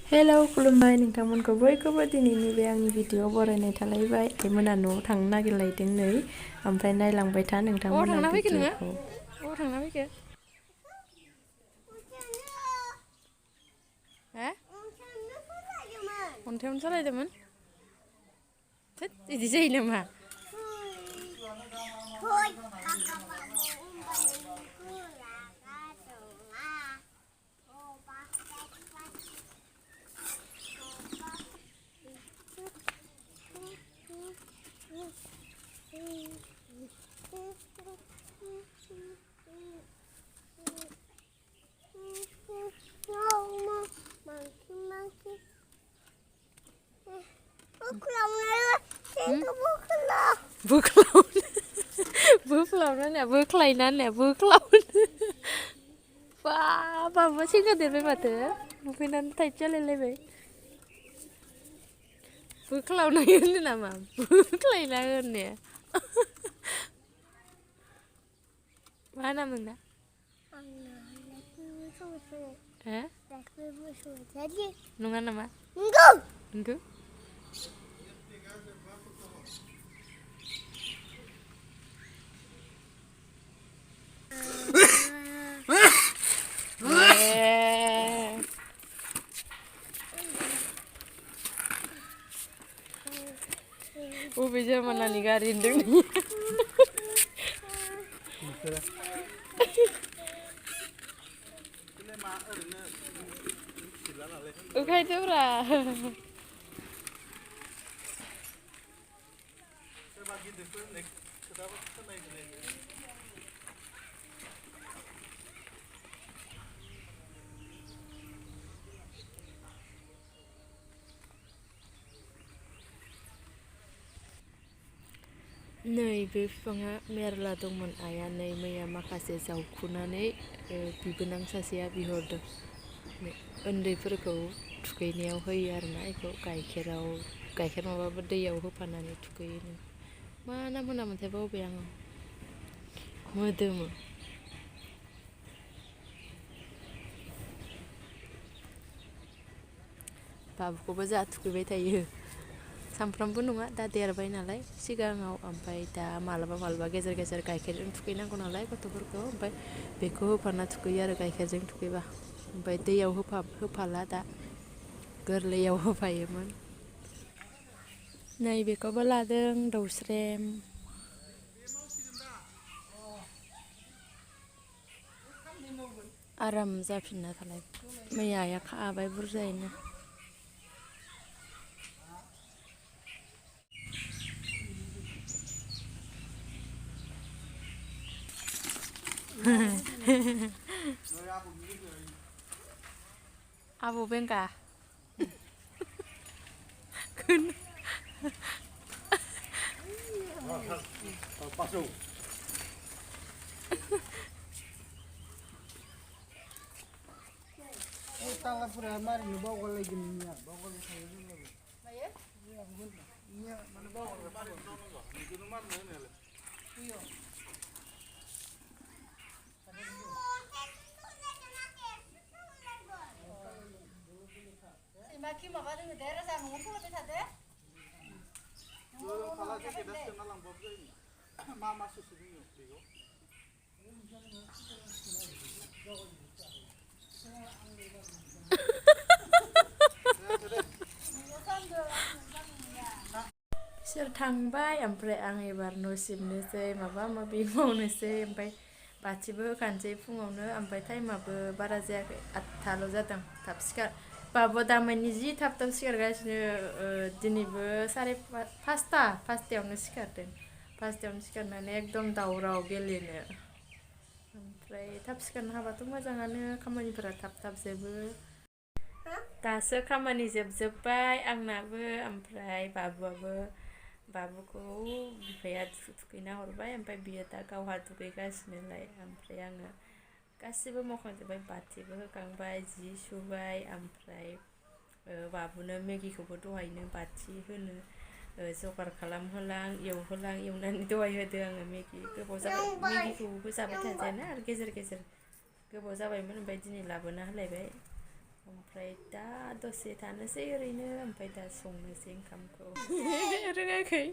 hello खुलुमबाय नोंथांमोनखौ बयखौबो दिनैनि बे आंनि भिडिअ बरायनाय थालायबाय मोना न'आव थांनो नागिरलायदों नै ओमफ्राय नायलांबाय था नोंथांमोना भिडिअखौ थांना फैखो हो अन्थायावनो सालायदोंमोन थोद इदि जायो नामा बाबा सेंग्रा देरबाय माथो नुफैनानै टाइट जालायलायबाय बोख्लावनाय होनो नामा बोख्लायना होननाया मा नाम नोंना नङा नामा नंगौ बबे जमानानि गारि होनदों नोङो ओंखायनोब्रा नै बे बिफाङा मेरला दंमोन आइया नै मैया माखासे जावखुनानै बिबोनां सासेया बिहरदों उन्दैफोरखौ थुखैनायाव होयो आरोना बेखौ गाइखेर माबाबो दैयाव होफानानै थुखैयो मा नाम होनामोनथाय बावबाय आङो मोदोमो बाबुखौबो जा थुखैबाय थायो सानफ्रामबो नङा दा देरबाय नालाय सिगाङाव ओमफ्राय दा मालाबा गेजेर गेजेर गाइखेरजों थुखैनांगौ नालाय गथ'फोरखौ ओमफ्राय बेखौ होफाना थुखैयो आरो गाइखेरजों थुखैबा ओमफ्राय दैयाव होफाला दा गोरलैयाव होफायोमोन नै बेखौबो लादों दौस्रेम आराम जाफिनना थालाय मैया आइया खाबाय बुरजायैनो आबौ बेंगा तालापुरा मारिनो बावगारलायगोन नोंनिया बावगारबाय थायो जोंनाबो माने बावगारबाय बेखौनो मारनो होनायालाय माखि माबा दोङो दे राजा न'आव फैबाय थादो न'आव खाला जेकेटा सोना लांबाबो जायो मा सोसो दोङो बेखौ बिसोर थांबाय ओमफ्राय आं एबार न' सिबनोसै माबा माबि मावनोसै ओमफ्राय बाथिबो होखानोसै फुङावनो ओमफ्राय टाइमाबो बारा जायाखै 8थाल' जादों थाब सिखार बाबुआ दामानि जि थाब सिखारगासिनो दिनैबो 5:30 सिखारदों 5:00 सिखारनानै एकदम दावराव गेलेनो ओमफ्राय थाब सिखारनो हाबाथ' मोजाङानो खामानिफोरा थाब जोबो दासो खामानि जोबजोब्बाय आंनाबो ओमफ्राय बाबुखौ बिफाया थुखैना हरबाय ओमफ्राय बियो दा गावहा दुगैगासिनोलाय ओमफ्राय आङो गासिबो मावखांजोब्बाय बाथिबो होखांबाय जि सुबाय ओमफ्राय बाबुनो मेगिखौबो दहायनो बाथि होनो जगार खालामहोलां एवनानै दहाय होदो आङो मेगि गोबाव जाबाय मेगिखौबो जाबाय थाजायाना आरो गेजेर गेजेर गोबाव जाबायमोन ओमफ्राय दिनै लाबोना होलायबाय ओमफ्राय दा दसे थानोसै ओरैनो ओमफ्राय दा संनोसै ओंखामखौ रोङाखै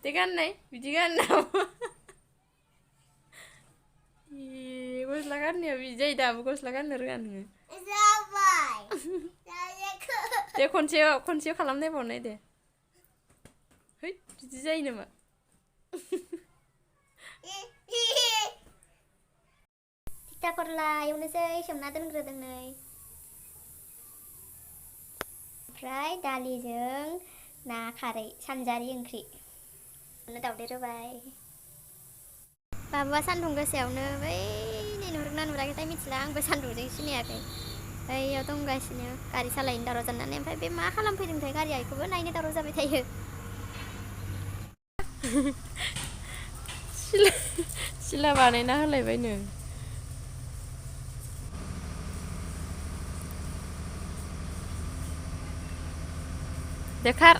दे गाननाय बिदि गाननाव गस्ला गाननाया बिदि जायो दाबो गस्ला गाननो रोङा नोङो दे खनसेयाव खालामनायबावनाय दे है बिदि जायो नामा थिथा करला एवनोसै सोमना दोनग्रोदों नै ओमफ्राय दालिजों ना खारै सानजारि ओंख्रि दावदै रुबाय बाबुआ सान्दुं गोसायावनो बै नुहुरगोना नुहुराखैथाय मिथिला आंबो सान्दुंजों सिनायाखै बैयाव दंगासिनो गारि सालायनो दावराव जानानै ओमफ्राय बे मा खालामफैदोंथाय गारिया बेखौबो नायनो दावराव जाबाय थायो सिला बानायना होलायबायनो देखार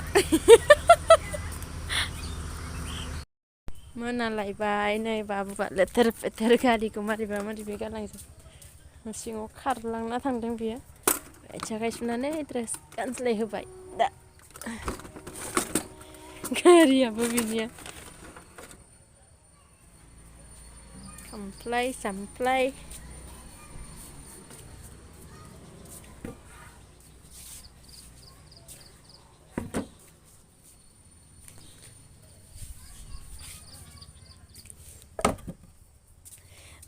मोनालायबाय नै बाबुआ लेथेर फेथेर गारिखौ मारिबा मारिबि गालांजोब सिङाव खारलांना थांदों बियो आथिं आखाइ सुनानै ड्रेस गानस्लायहोबाय दा गारियाबो बिनिया खामफ्लाय सामफ्लाय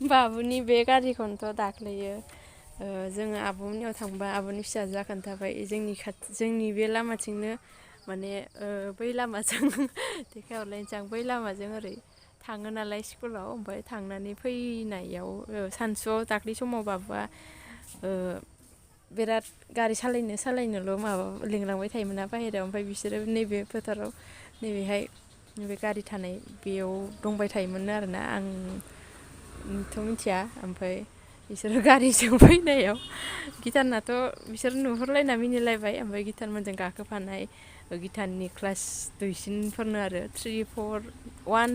बाबुनि बे गारिखौनोथ' दाख्लैयो जोङो आब'मोननियाव थांबा आब'नि फिसाजोआ खोन्थाबाय जोंनि बे लामाथिंनो माने बै लामाजों देखायहरलायनोसै आं बै लामाजों ओरै थाङो नालाय स्कुलाव ओमफ्राय थांनानै फैनायाव सानसुआव दाख्लै समाव बाबुआ बिराद गारि सालायनोल' माबा लिंलांबाय थायोमोन बाहेरायाव ओमफ्राय बिसोरो नैबे फोथाराव नैबेहाय नैबे गारि थानाय बेयाव दंबाय थायोमोन आरोना आंथ' मिथिया ओमफ्राय बिसोरो गारिजों फैनायाव गिटारनाथ' बिसोर नुहुरलायना मिनिलायबाय ओमफ्राय गिटारमोनजों गाखोफानाय गिटारनि क्लास दुइसिनफोरनो आरो 3, 4, 1,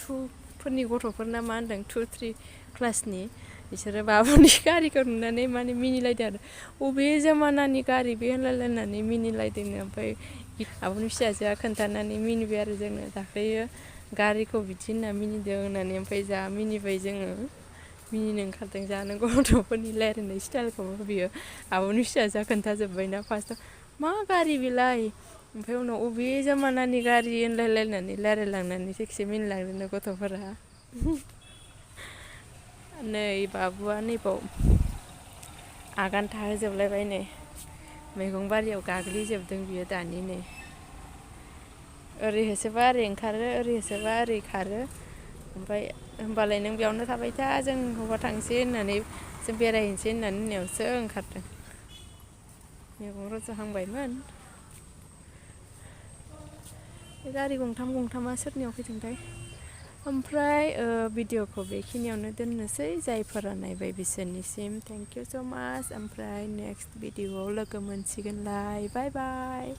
2 फोरनि गथ'फोरना मा होनदों 2, 3 क्लासनि बिसोरो बाबुनि गारिखौ नुनानै माने मिनिलायदों आरो अबे जमानानि गारि बे होनलायलायनानै मिनिलायदोंनो ओमफ्राय आब'नि फिसाजोआ खोन्थानानै मिनिबाय आरो जोंनो दाख्लैयो गारिखौ बिदि होनना मिनिदों होननानै ओमफ्राय जा मिनिबाय जोङो मिनिनो ओंखारदों जानो गथ'फोरनि रायज्लायनाय स्टाइलखौबो बियो आब'नि फिसाजोआ खोन्थाजोब्बायना फार्स्टआव मा गारि बेलाय ओमफ्राय उनाव अबे जमानानि गारि होनलायलायनानै रायज्लायलांनानै थिगसे मिनिलांदोंनो गथ'फोरा नै बाबुआ नैबाव आगान थाहोजोबलायबाय नै मैगं बारियाव गाग्लिजोबदों बियो दानि नै ओरै होसोबा ओरै ओंखारो ओरै होसोबा ओरै खारो ओमफ्राय होमबालाय नों बेयावनो थाबाय था जों बबा थांसै होननानै जों बेरायहैनोसै होननानै होननायावसो ओंखारदों मैगं रज'हांबायमोन बे गारि गंथामा सोरनियाव फैदोंथाय ओमफ्राय भिडिअखौ बेखिनियावनो दोननोसै जायफोरा नायबाय बिसोरनिसिम थेंक इउ स' माच ओमफ्राय नेक्स्ट भिडिअआव लोगो मोनसिगोनलाय बाय बाय